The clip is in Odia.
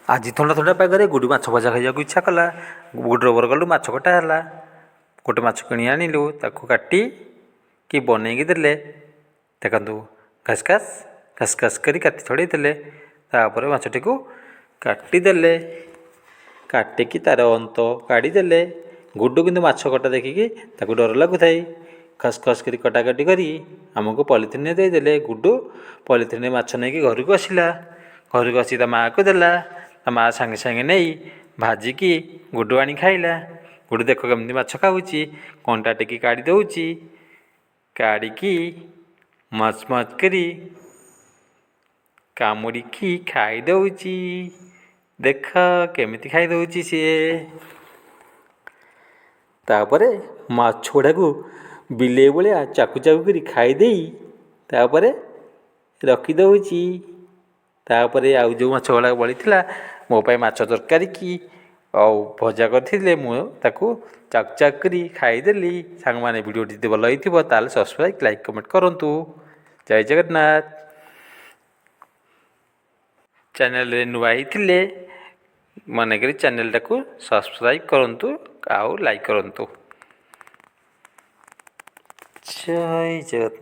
ଆଜି ଥଣ୍ଡା ଥଣ୍ଡା ପାଗରେ ଗୁଡ଼ୁ ମାଛ ଭଜା ଖାଇବାକୁ ଇଚ୍ଛା କଲା। ଗୁଡ଼ୁର ମୋର ଗଲୁ, ମାଛ କଟା ହେଲା। ଗୋଟେ ମାଛ କିଣି ଆଣିଲୁ, ତାକୁ କାଟି କି ବନେଇକି ଦେଲେ। ଦେଖନ୍ତୁ, ଘାସ ଘାସ ଘାସ ଘାସ କରି କାତି ଛଡ଼େଇ ଦେଲେ। ତାପରେ ମାଛଟିକୁ କାଟିଦେଲେ, କାଟିକି ତାର ଅନ୍ତ କାଢ଼ିଦେଲେ। ଗୁଡ଼ୁ କିନ୍ତୁ ମାଛ କଟା ଦେଖିକି ତାକୁ ଡର ଲାଗୁଥାଏ। ଖସ ଖସ କରି କଟାକଟି କରି ଆମକୁ ପଲିଥିନରେ ଦେଇଦେଲେ। ଗୁଡ଼ୁ ପଲିଥିନରେ ମାଛ ନେଇକି ଘରକୁ ଆସିଲା। ଘରକୁ ଆସି ତା ମାଆକୁ ଦେଲା। ତା ମାଆ ସାଙ୍ଗେ ସାଙ୍ଗେ ନେଇ ଭାଜିକି ଗୁଡ଼ୁ ଆଣି ଖାଇଲା। ଗୁଡ଼ୁ ଦେଖ କେମିତି ମାଛ ଖାଉଛି। କଣ୍ଟା ଟିକେ କାଢ଼ି ଦେଉଛି, କାଢ଼ିକି ମଚ ମଚ କରି କାମୁଡ଼ିକି ଖାଇଦେଉଛି। ଦେଖ କେମିତି ଖାଇଦେଉଛି ସିଏ। ତାପରେ ମାଛ ଗୁଡ଼ାକୁ ବିଲେଇ ଭଳିଆ ଚାକୁ ଚାକୁ କରି ଖାଇଦେଇ ତାପରେ ରଖିଦେଉଛି। ତାପରେ ଆଉ ଯେଉଁ ମାଛ ଗୁଡ଼ାକ ବଳିଥିଲା, ମୋ ପାଇଁ ମାଛ ତରକାରୀ କି ଆଉ ଭଜା କରିଥିଲେ, ମୁଁ ତାକୁ ଚାକ୍ ଚାକ୍ କରି ଖାଇଦେଲି। ସାଙ୍ଗମାନେ, ଭିଡ଼ିଓଟି ଯଦି ଭଲ ହେଇଥିବ ତାହେଲେ ସବସ୍କ୍ରାଇବ୍, ଲାଇକ୍, କମେଣ୍ଟ କରନ୍ତୁ। ଜୟ ଜଗନ୍ନାଥ। ଚ୍ୟାନେଲରେ ନୂଆ ହେଇଥିଲେ ମନେକରି ଚ୍ୟାନେଲଟାକୁ ସବସ୍କ୍ରାଇବ୍ କରନ୍ତୁ ଆଉ ଲାଇକ୍ କରନ୍ତୁ। ଜୟ ଜଗନ୍ନାଥ।